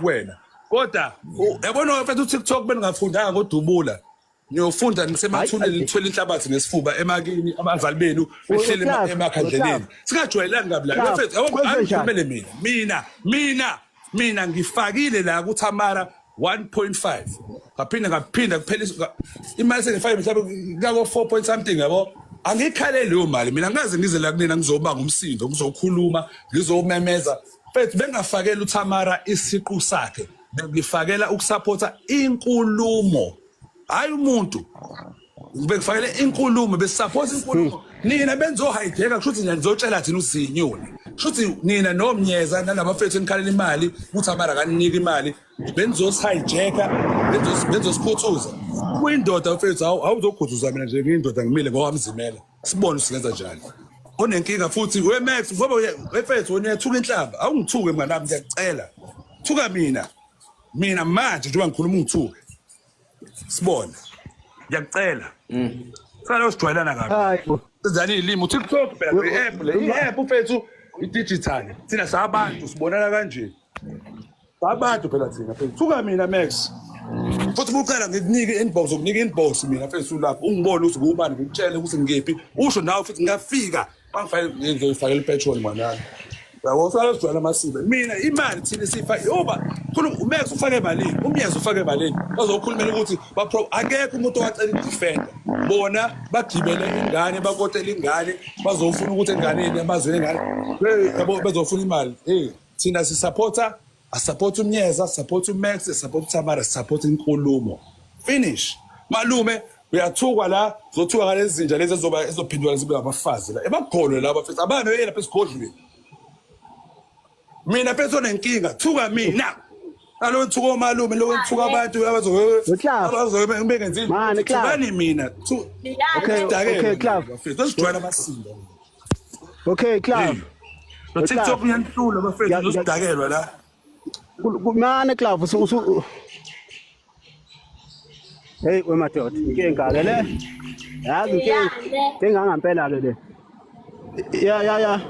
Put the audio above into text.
Kuwena kodwa yabona mfethu, uTikTok beningafundanga ngodubula, niyofunda nisemathuneni, nithwele inhlabathi nesifuba emakini abazali benu behleli emakhandleleni. Singajwayelani kabi la, mfethu. Yabo, angikhulumele mina, mina ngifakile la kuThamara 1.5, ngaphinda ngaphinda kuphela imali sengifake mhlawumbe kako 4 point something, yabo. Angikhaleli leyo mali mina, ngaze ngize la kunina ngizobanga umsindo, ngizokhuluma, ngizomemeza, mfethu. Bengafakela uThamara isiqu sakhe, bengifakela ukusupporta inkulumo, hayi umuntu. Bengifakele inkulumo, besupporta inkulumo. Nina benzohijacka, kusho ukuthi nina nizotshela thina usiyinyoni, kusho ukuthi nina nomnyeza nalabafethu enikhalela imali ukuthi amara kaninike imali, benizosihijacka, benzosikhuthuza. Kuyindoda, mfethu, awuzokhuthuza mina nje, ngiyindoda, ngimile ngowamzimela, sibone usingenza njani. Onenkinga futhi weMax, ngoba wefethu wena uyathuka inhlamba. Awungithuke, mnganami, ngiyakucela, thuka mina, mina manje njengoba ngikhuluma, ungithuke sibone, ngiyakucela. Sala usijwayelana kabi. Hayi. Sizani ilimi uTikTok phela, i-app le, i-app mfethu, i-digital. Thina sabantu sibonana kanje, sabantu phela thina, mfethu. Thuka mina, Max, futhi bucela ngikunike i-inbox, ukunika i-inbox mina, mfethu, lapho ungibone ukuthi ngubani, ngikutshele ukuthi ngikephi, usho nawe futhi ngingafika bangifake, ngizoyifakela ipetrol mwanami, yabo. Sala sijwayela amasibe. Mina imali thina siyifake uba khuluma, uMax ufake malini, umyeza ufake malini, bazokhulumela ukuthi bapro. Akekho umuntu owacela ukudefenda bona, bagibele ingane, bakotela ingane, bazofuna ukuthi enganeni amazweni engane. Hey, yabo, bezofuna imali. Hey, thina sisupporta, asupport umnyeza, support uMax, support uTamara, support inkulumo, finish. Malume uyathukwa la, zothuka ngalezi zinja lezi ezoba ezophinduka zibe abafazi la ebagolwe laba, mfethu, abane lapha esigodlweni. Mina, mfethu, onenkinga thuka mina, alo thuka omalume lo, thuka abantu abazobe bengenzi. Mane, Clive. Thukani mina. Okay, Clive. Mfethu, sijwayela amasimba. Okay, Clive. Lo TikTok uyanihlula, bafethu, uzosidakelwa la. Mane, Clive, usu Hey wemadoda, inkinga ke le. Yazi inkinga, inkinga ngempela ke le. Ya ya ya.